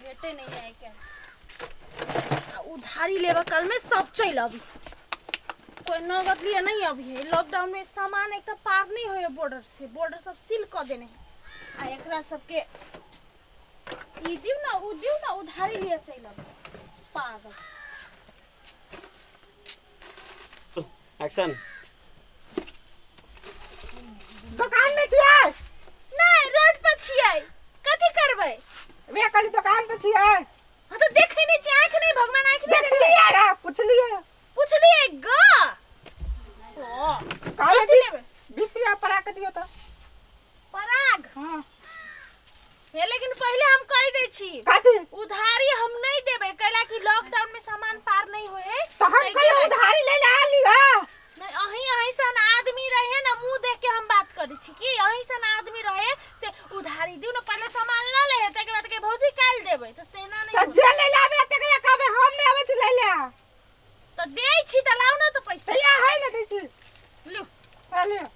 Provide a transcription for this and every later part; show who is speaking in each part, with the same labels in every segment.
Speaker 1: भेटे नहीं है क्या आ उधारी लेबऽ काल में सब चलि अभी कोई नगद लिए नहीं अभी है लॉकडाउन में सामान एक तो पार नहीं होए बॉर्डर से बॉर्डर सब सील कऽ देने है आ एकरा सबके ई दिउ ना उ दिउ ना उधारी लिए चलि अभी पागल।
Speaker 2: एक्शन।
Speaker 3: दुकान में छियै?
Speaker 1: नहीं, रोड पर छियै। कथी करबै?
Speaker 3: वे कहली दुकान पे छियै।
Speaker 1: हाँ तो देखै नहीं छियै, आँखि नहीं, भगवान आँखि नहीं देने।
Speaker 3: देखलियै रे, पुछलियै।
Speaker 1: पुछलियै ग। ओ,
Speaker 3: कहले
Speaker 1: कथी लेबै?
Speaker 3: 20 रुपया पड़ा के दियौ तऽ।
Speaker 1: पराग?
Speaker 3: हाँ।
Speaker 1: हे लेकिन पहले हम कहि दै छी।
Speaker 3: कथी?
Speaker 1: उधारी हम नहीं देबै, कैला कि लॉकडाउन में सामान पार नहीं होए है।
Speaker 3: तऽ हम
Speaker 1: ताहि के
Speaker 3: कहलियै
Speaker 1: लेल।
Speaker 3: उधारी लै लए आयल रहे।
Speaker 1: नहीं, अहीं अहीं सन आदमी रहे ना, मुंह देख के हम बात करै छी कि अहीं सन आदमी रहे से उधारी दिउ ना, पहले सामान ल ले है, ताहिके बाद के भौजी काल्हि देबै, तऽ सेना नहीं
Speaker 3: तऽ
Speaker 1: होय।
Speaker 3: जे लै लए आबै तकरे कहबै, हम नहि आबै छी लै लए।
Speaker 1: तऽ दै छी तऽ लाउ ना तऽ पैसा।
Speaker 3: तऽ इएह है ने दै छी।
Speaker 1: लू।
Speaker 3: हँ, लिअ।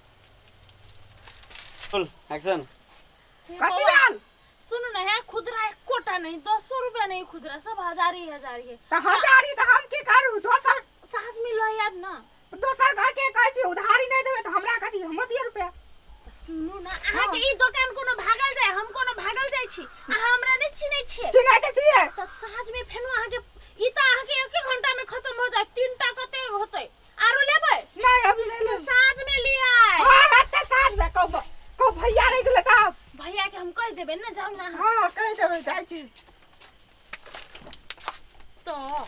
Speaker 2: Roll action.
Speaker 3: कथी भेल?
Speaker 1: सुनू ना, है खुदरा एकोटा नहीं, 10 रुपया नहीं खुदरा, सब हजारी हजारी है।
Speaker 3: तऽ हजारी तऽ हम की करू? दोसर
Speaker 1: साँझ में लऽ आयब ना।
Speaker 3: तऽ दोसर घर के कहै छी उधारी नहि देबै तऽ हमरा कथी, हमरो दिअ रुपया।
Speaker 1: तऽ सुनू ना, अहाँके ई दोकान कोनो भागल जाय, हम कोनो भागल जाइ छी? अहाँ हमरा नहि चिन्है छियै?
Speaker 3: चिन्है तऽ छियै।
Speaker 1: तऽ साँझ में फेनो अहाँके ई तऽ अहाँके एके घंटा में खत्म हो जायत, 3टा कते होतै? आरो लेबै?
Speaker 3: नहि, अभी नहि लेबै।
Speaker 1: साँझ में लियै।
Speaker 3: हाँ, हेतै साँझ में, कहू कहू भैया रहि गेलै तब।
Speaker 1: भैया के हम कहि देबै ने, जाउ ना अहाँ।
Speaker 3: हाँ, कहि देबै, जाइ छी।
Speaker 1: तऽ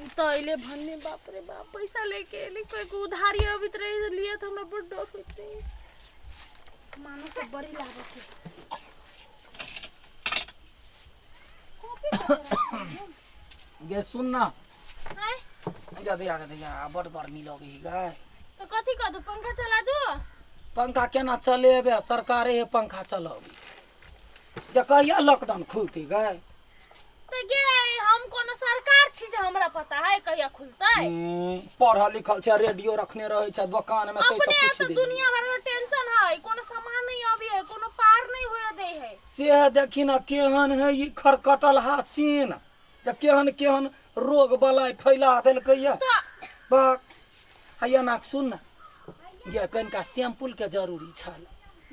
Speaker 1: ई तऽ अइले भन्ने, बाप रे बाप, पैसा लेके एली, कोई को उधारी अबैत रहे लिए तऽ हमरा बड़ डर होइत रहे। सामानो सब बड़ी लागत है। कॉपी कतऽ राखल है?
Speaker 4: गे सुन ना।
Speaker 1: आँय?
Speaker 4: जा दैया के दैया, बड़ गर्मी लगै है गाय।
Speaker 1: तऽ कथी कह दू, पंखा चला दू?
Speaker 4: पंखा केना चलेबे, सरकारे हे पंखा चलाबी। जे कहिया लॉकडाउन खुलतै गाय?
Speaker 1: तऽ गे हम कोनो सरकार छी जे हमरा पता है कहिया खुलतै?
Speaker 4: पढ़ल लिखल छै, रेडियो रखने रहै छै दोकान में, तै
Speaker 1: अपने
Speaker 4: सब पूछि
Speaker 1: तऽ
Speaker 4: दे।
Speaker 1: दुनिया भर में टेंशन है, कोनो सामान नहीं अभी है, कोनो पार नहीं हुए दे है।
Speaker 4: से देखी ना केहन है ई खरकटल हा चीन, जे केहन केहन रोग बलाय फैला देलकै या।
Speaker 1: तऽ
Speaker 4: बक हैया नाक सुन ना गे, कनिका शैम्पूल के जरूरी छल।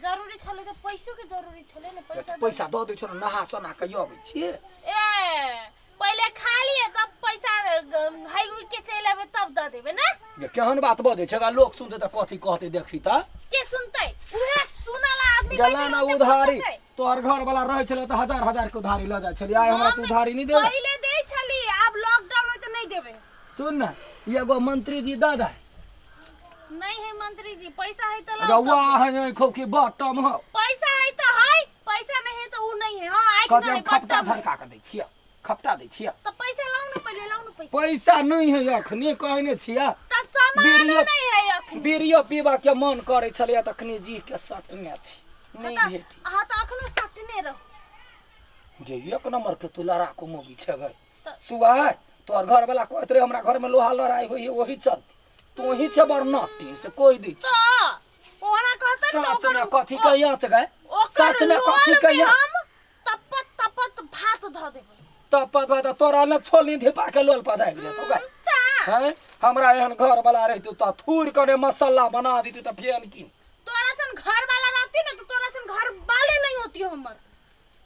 Speaker 1: जरूरी छलै तऽ पैसो के जरूरी छलै ने, पैसा।
Speaker 4: पैसा दऽ दै छौ ने, नहा सोना के अबै छियै।
Speaker 1: ए पहिले खा लिए तब पैसा है उइ के चलि आबै तब दऽ देबै ने।
Speaker 4: गे केहन बात बजै छै, लोक सुनतै तऽ कथी कहतै देखी तऽ।
Speaker 1: के सुनतै? उहे सुनला आदमी
Speaker 4: गेला
Speaker 1: बैठल
Speaker 4: ना
Speaker 1: रहतै,
Speaker 4: उधारी
Speaker 1: सुनतै।
Speaker 4: तोहर घर वाला रहै छलै तऽ हजार हजार के उधारी लऽ जाइ छलियै, आइ हमरा तू उधारी नहि देबै।
Speaker 1: पहिले दै छली, आब लॉकडाउन होइ तऽ नहि देबै।
Speaker 4: सुन ना, एगो मंत्री जी दऽ दे।
Speaker 1: नहीं है मंत्री जी, पैसा है तऽ लाउ।
Speaker 4: रउआ है खोखी बटम हो।
Speaker 1: पैसा है तऽ है, पैसा नहीं है तऽ उ नहीं है। हाँ, आँखि
Speaker 4: कहते
Speaker 1: नहीं
Speaker 4: हम खपटा
Speaker 1: बटम है।
Speaker 4: झरका के दै छियै, खपटा दै छियै।
Speaker 1: तऽ पैसा लाउ ने, पहिले लाउ ने पैसा।
Speaker 4: पैसा नहीं है अखनी, कहने छियै।
Speaker 1: तऽ सामान
Speaker 4: बीड़ियो
Speaker 1: नहीं है अखनी।
Speaker 4: बीड़ियो पीबा के मन करै छलैया तखनी जी के सटने छी, नहीं
Speaker 1: तऽ
Speaker 4: भेटी।
Speaker 1: अहाँ तऽ अखनो सटने रहू।
Speaker 4: जे एक नंबर के तू लड़ाकू मौगी छै गई
Speaker 1: तऽ
Speaker 4: सुआय, तोहर घर वाला कहैत रहे हमरा घर में लोहा लड़ाई होइए, वही चलती तू ही छै बड़ नटी से कोई दै छी।
Speaker 1: तऽ ओना कहतै ने तऽ
Speaker 4: सच में
Speaker 1: ओकर
Speaker 4: कथी के आँच गए?
Speaker 1: ओकर
Speaker 4: सच में कथी
Speaker 1: लोल
Speaker 4: के
Speaker 1: में
Speaker 4: आँच?
Speaker 1: हम तपत तपत भात धऽ देबै।
Speaker 4: तपत भात तोरा ने छोलनी धिपा के लोल पदारि देतौ गए।
Speaker 1: तऽ
Speaker 4: हैं, हमरा एहन घर वाला रहितौ तऽ थूर कने मसाला बना दितौ तऽ फेन की।
Speaker 1: तोरा सन घर वाला रहती ना तो तोरा सन घर वाले नहीं होती हमर।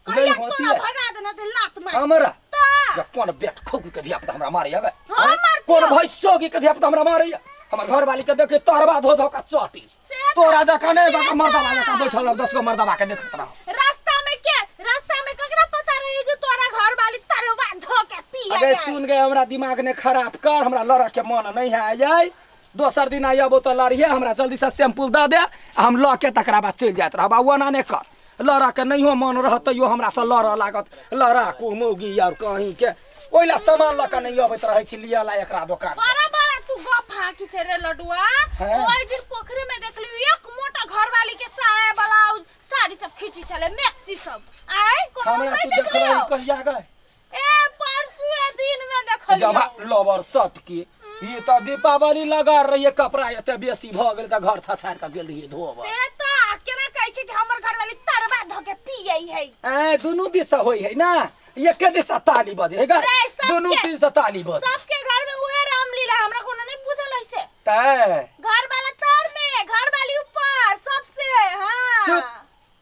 Speaker 4: नहीं
Speaker 1: कहिया
Speaker 4: होती
Speaker 1: तोरा
Speaker 4: है।
Speaker 1: भगा देना ते लात मार।
Speaker 4: हमरा
Speaker 1: तऽ
Speaker 4: या कोन बेट खोगी के धिया पुता हमरा मारैया गे?
Speaker 1: हाँ,
Speaker 4: हैं?
Speaker 1: मारतियो।
Speaker 4: कोन भैंसोगी के धिया पुता हमरा मारैया? हमर घर वाली के देखे तरबा धो धो के चटी।
Speaker 1: से तऽ-
Speaker 4: तोरा जकाँ नहि
Speaker 1: से
Speaker 4: जकाँ मर्दबा
Speaker 1: तऽ-
Speaker 4: जकाँ बैठल रह, 10 गो मर्दबा के देखैत रह।
Speaker 1: रास्ता में के रास्ता में ककरा पता रहे कि तोरा घर वाली तरवा धो के पिया
Speaker 4: अगे
Speaker 1: जाए।
Speaker 4: सुन गए, हमरा दिमाग ने खराब कर, हमरा लड़ऽ के मन नहीं है आइ। दोसर दिन आइ अबो तऽ लड़िहे, हमरा जल्दी से शैम्पूल दऽ दे आ हम लऽ के तकरा बाद चलि जाइत रहब। आ ओना नहि कर, लड़ऽ के नहियो मन रहत तैयो हमरा से लड़ऽ लागत लड़ाकू मौगी और कहीं के। ओहि ला सामान लऽ के नहि अबैत रहै छी लिअ ला एकरा दोकान पर।
Speaker 1: बड़ा बड़ा तू गप हाकी छै रे लडुआ।
Speaker 4: हैं?
Speaker 1: ओहि दिन पोखरी में देखली एक मोटा घरवाली के साया ब्लाउज साड़ी सब खींची छले, मैक्सी सब। आय कोनो
Speaker 4: हमरा
Speaker 1: नहीं
Speaker 4: तू देखलही
Speaker 1: देखलियो?
Speaker 4: कहिया गए?
Speaker 1: ए परसुए दिन में देखलियो।
Speaker 4: जब लबर सट के ई तऽ दीपावली लगा रहिए, कपड़ा एते बेसी भऽ गेल तऽ घर छछारि कऽ गेल रहिए धोबऽ।
Speaker 1: से तऽ केना कहै छै कि हमर घरवाली तरबा धऽ के पियै है।
Speaker 4: ए दुनू दिस से होइ है ना। एके दिशा ताली बजे हे गे
Speaker 1: रे, सबके-
Speaker 4: दुनू तीन से ताली बजे।
Speaker 1: सबके घर में उहे रामलीला, हमरा कोनो नहीं बुझल है से।
Speaker 4: तै
Speaker 1: घर वाला तर में, घर वाली ऊपर, सबसे। हाँ
Speaker 4: चुप,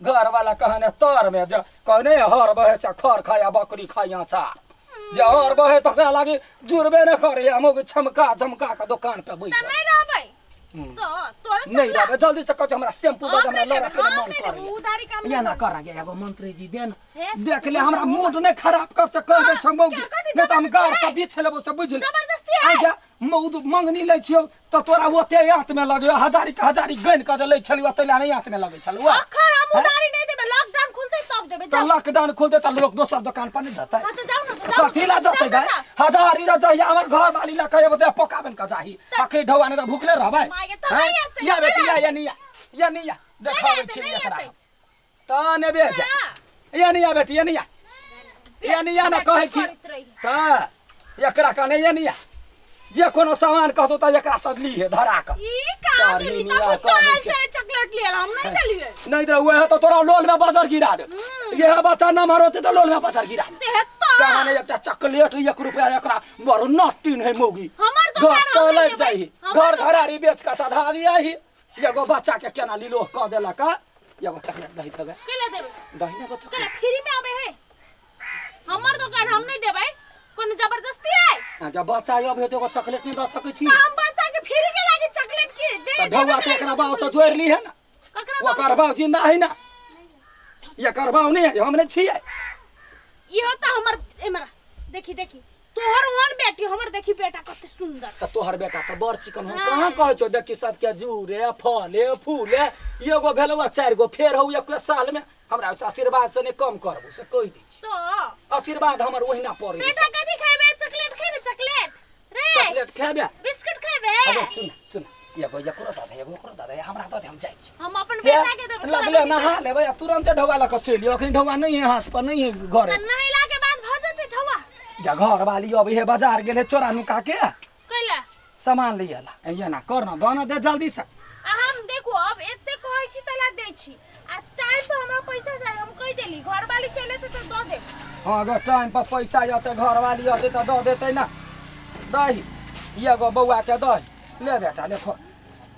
Speaker 4: घर वाला कहने तर में जे कहने हर बहे से खर खाया बकरी खाया अचार, जे हर बहे तकरा लागी जुड़बे न करे, हम छमका झमका के दुकान पे
Speaker 1: त
Speaker 4: बैठल
Speaker 1: नहीं रहबै तो तोरा
Speaker 4: नहीं रहबै। जल्दी से कह हमरा शैम्पू दे,
Speaker 1: हम
Speaker 4: हमरा
Speaker 1: नहीं
Speaker 4: लड़ा
Speaker 1: लेबै,
Speaker 4: के
Speaker 1: हम
Speaker 4: मन
Speaker 1: नहीं
Speaker 4: करे
Speaker 1: लेबै, उधारी काम
Speaker 4: या
Speaker 1: नहीं
Speaker 4: ना
Speaker 1: करबै।
Speaker 4: कर गे एगो मंत्री जी दे न
Speaker 1: हे?
Speaker 4: देख ले हमरा मूड नहीं खराब कर से कह दे
Speaker 1: हाँ,
Speaker 4: छौ मौगी,
Speaker 1: क्या कथी
Speaker 4: नहीं त हम गार
Speaker 1: जबरदस्ती
Speaker 4: से बीछ लेबो से बुझ ले।
Speaker 1: जबरदस्ती है।
Speaker 4: आ जा मौद मंगनी लै छियौ त तोरा ओते हाथ में लगै, हजारी के हजारी गनि के जे लै छलियौ तै ला नहीं हाथ में लगै छलौ।
Speaker 1: अखन हम उधारी नहीं देबै, लॉकडाउन खुलतै तब देबै।
Speaker 4: त
Speaker 1: जाउ।
Speaker 4: लॉकडाउन खुलतै त लोग दोसर दुकान पर नहीं जतै।
Speaker 1: हाँ, तो जाउ न, जाउ न,
Speaker 4: कथी ला जतै
Speaker 1: जाउ न,
Speaker 4: भाई?
Speaker 1: जाउ।
Speaker 4: हजारी र जहिया हमर घर वाली ला कहबै त पोकाबन के जाही, अखनी ढौआ नहीं त भुखले रहबै।
Speaker 1: माय गे, त
Speaker 4: हैं?
Speaker 1: नहीं आते,
Speaker 4: या बेटी
Speaker 1: नहीं
Speaker 4: या या नहीं या या नहीं या देखाबै
Speaker 1: आते,
Speaker 4: छी
Speaker 1: नहीं
Speaker 4: एकरा
Speaker 1: आते।
Speaker 4: त ने बे जा या नहीं या बेटी या नहीं या या नहीं या ना कहै छी
Speaker 1: करैत रही।
Speaker 4: त एकरा कहने या नहीं या जे कोनो सामान कहतो त एकरा से ली है धरा के।
Speaker 1: ई कहाँ से
Speaker 4: चारी
Speaker 1: ली?
Speaker 4: निया
Speaker 1: तब तो
Speaker 4: कहाँ
Speaker 1: आयल
Speaker 4: के?
Speaker 1: छलै चॉकलेट लियल, हम नहीं देलियै।
Speaker 4: नहीं तो वह तो तोरा लोल में बजर गिरा दे, यह बच्चा न मारो तो लोल में बजर गिरा दे।
Speaker 1: से हेतौ।
Speaker 4: कहाँ नहीं एकटा चॉकलेट 1 रुपया एकरा बड़ नटीन है मौगी।
Speaker 1: हमर
Speaker 4: घर
Speaker 1: दोकान हम
Speaker 4: तो
Speaker 1: नहीं
Speaker 4: लग
Speaker 1: देबै।
Speaker 4: जाही,
Speaker 1: हमर
Speaker 4: घर घरारी बेच के सधा दिया ही। एगो बच्चा के केना लीलो कह देलक, एगो चॉकलेट दही देबै।
Speaker 1: केला देबै?
Speaker 4: दही ने एगो
Speaker 1: केला
Speaker 4: चॉकलेट
Speaker 1: फ्री में आबै है। हमर दोकान हम नहीं देबै, कोनो जबरदस्ती है?
Speaker 4: आ, जब बच्चा अब हेतै एगो चॉकलेट नहीं दऽ सकै छी
Speaker 1: त हम बच्चा के फ्री के लागी चॉकलेट के दे
Speaker 4: तऽ ढौआ तो एकरा बाप से जोड़ि ली है ना।
Speaker 1: ककरा बाप?
Speaker 4: ओकर बाप जिंदा है ना, एकर बाप नहीं है, हम नहीं छियै।
Speaker 1: इहो त हमर एमरा देखी देखी तोहर ओहन बेटी, हमर देखी बेटा कते सुंदर।
Speaker 4: तऽ तोहर बेटा तऽ बड़ चिकन हम
Speaker 1: हाँ।
Speaker 4: कहाँ कहै छौ, देखी सबके जूरे फले फूले एगो भेलौ आ 4 गो फेर हौ एक साल में, हमरा ओहिसँ आशीर्वाद से नहि कम करबौ से कहि दै छी।
Speaker 1: तो
Speaker 4: आशीर्वाद हमर ओहिना पड़ै।
Speaker 1: बेटा कथी खेबे? चॉकलेट खेबे? चॉकलेट रे
Speaker 4: चॉकलेट खेबे?
Speaker 1: बिस्कुट खेबे?
Speaker 4: अबे सुन सुन, एगो एकरो दऽ दे, एगो ओकरो दऽ दे, हमरा दऽ दे, हम जाइ छी।
Speaker 1: हम अपन बेटा के देबै।
Speaker 4: लगले नहा लेबै आ तुरन्ते ढौआ लऽ कऽ चलि आउ। अखनी ढौआ नहीं है, हाथ पर नहीं है घरे।
Speaker 1: त नहेला के बाद भऽ जेतै ढौआ।
Speaker 4: या घर वाली अबै है, बाजार गेल है चोरा नुका के
Speaker 1: कैला
Speaker 4: सामान ले अला। एना कर न दऽ न दे जल्दी से।
Speaker 1: आ हम देखू अब एते कहै छी तला दै छी आ टाइम पर हमरा पैसा चाही, हम कहि देली घर वाली चलि एतै तऽ दऽ देब।
Speaker 4: हाँ अगर टाइम पर पैसा अतै घर वाली अतै तऽ दऽ देतै ना। दही एगो बौआ के दही ले बेटा ले, खो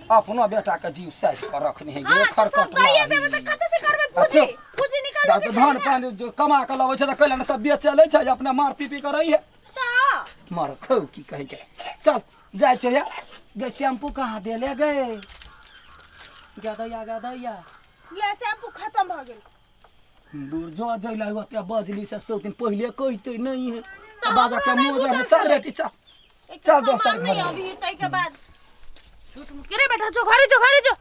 Speaker 4: अपनो बेटा के जीव साइज कर रखनी है
Speaker 1: हाँ,
Speaker 4: गे
Speaker 1: तऽ सब
Speaker 4: खरकट
Speaker 1: दैये देबै तऽ कतऽ से करबै पूंजी?
Speaker 4: अच्छा।
Speaker 1: पूंजी निकालबै
Speaker 4: तऽ
Speaker 1: के
Speaker 4: धान
Speaker 1: छै ना?
Speaker 4: पानि जो कमा के लबै छै तऽ कैला ने सब बेचे लै छै, अपना मार पी पी करै है।
Speaker 1: तऽ
Speaker 4: मार खौ की कहै के चल जाइ छै या गे। शैम्पू कहाँ देले गे? गदैया गदैया
Speaker 1: ले शैम्पू खत्म भऽ गेल।
Speaker 4: दूर जो जैला ओते बजली से 100 दिन पहिले कहिते नहीं है
Speaker 1: तऽ
Speaker 4: बाजा के
Speaker 1: हमरा नहि
Speaker 4: मुँह
Speaker 1: बुझल
Speaker 4: चल
Speaker 1: छलै।
Speaker 4: बेटी चल
Speaker 1: एक
Speaker 4: चल
Speaker 1: सामान
Speaker 4: दोसर
Speaker 1: नहीं
Speaker 4: घर।
Speaker 1: अभी तै के बाद झूठ मूठ के रे बेटा जो घरे जो घरे जो।